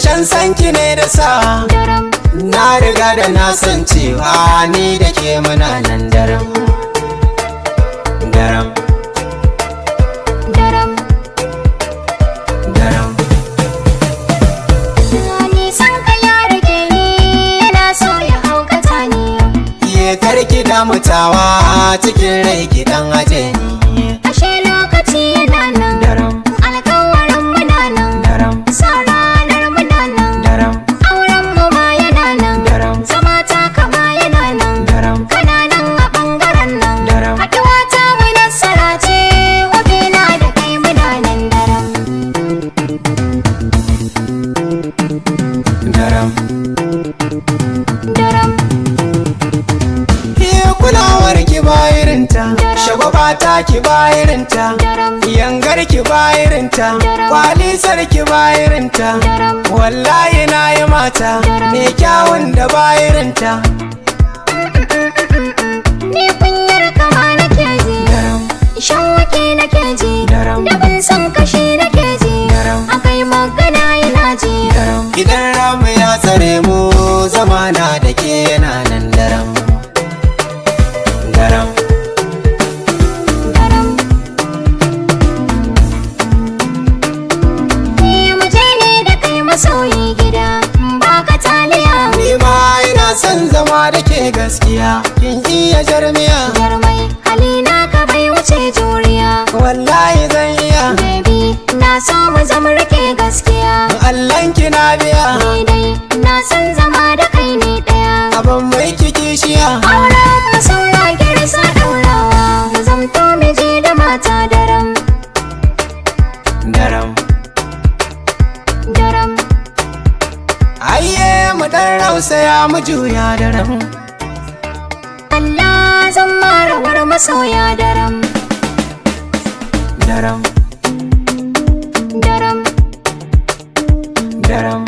Dashen sanki ne da sa. Daram. Na riga da na san cewa ni da ke muna nan daram. Daram. Daram. Daram. Nisan ka ya rage ni, yana so ya haukata ni. Iye, karki damutawa, cikin rai ki dan aje ni. Ashe lokaci yana nan. Daram. Alkawarin muna nan. Daram. Sa ranar muna nan. Daram. Auren mu ma yana nan. Daram. Zama ta kama yana nan. Daram. Kana nan a bangaren nan. Daram. Haɗuwa ta mu nasara ce, wabina da kai muna nan daram. Daram. Daram. Ke, kulawar ki bayirinta, shagwaba ta ki bayirinta, Daram. yangar ki bayirinta, kwalisar ki bayirinta. Daram. Wallahi na yi mata mai kyawun da bayirinta. Ni kunyar kama nake ji. Daram. Shan wake nake ji. Daram. Da ban san kashi nake ji. Daram. Akai magana yana ji. Daram. Idan ramu ya tsare mu, zamana da ke yana nan daram. Daram. Daram. Ni mu je ne da kai masoyi gida, baka taliya. Ni ma ina son zama da ke gaskiya, kin iya jarmiya. Jarmai, halina ka bai wuce juriya. Wallahi zan iya. Baby, na so mu zama rike gaskiya. Allahn ki na biya. Ni dai na san zama da kai ne daya. Abin mai kishiya. Auren mu saura girsa daurawa, mu zamto miji da mata daram. Daram. Daram. Ayye, mu dan rausaya mu juya daram. Allah zan marawar masoya daram. Daram. Daram. Daram.